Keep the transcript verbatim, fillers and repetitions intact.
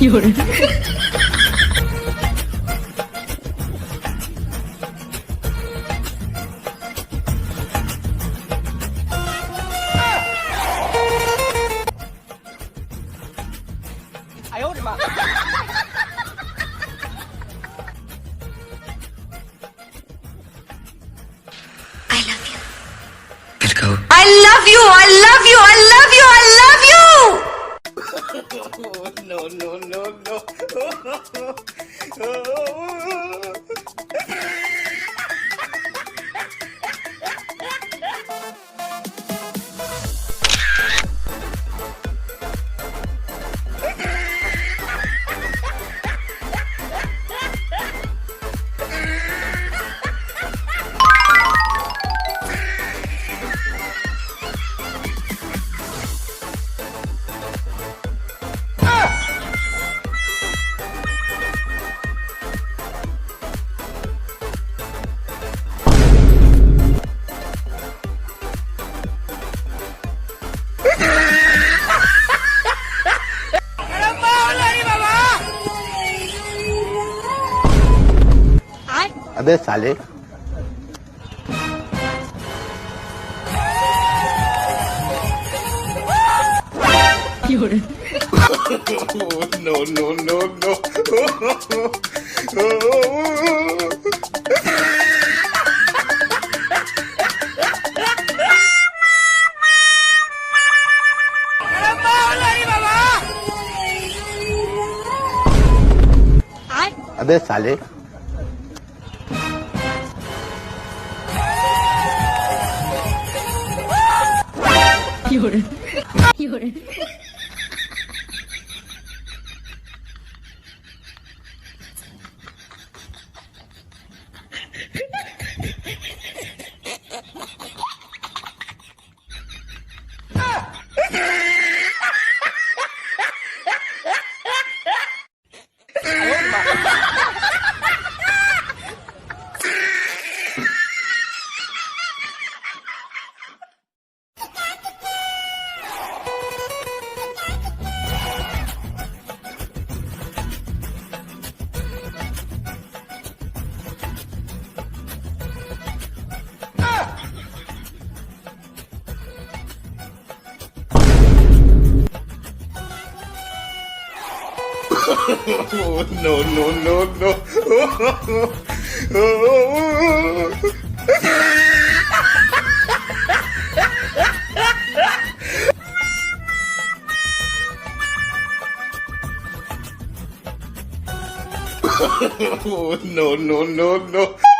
I love you. फिर कहो। I love you, I love you, I love you, I love you. No, no, no, no. अबे साले। No, no, no, no. अबे साले। No, no, no, no. No, no, no, no.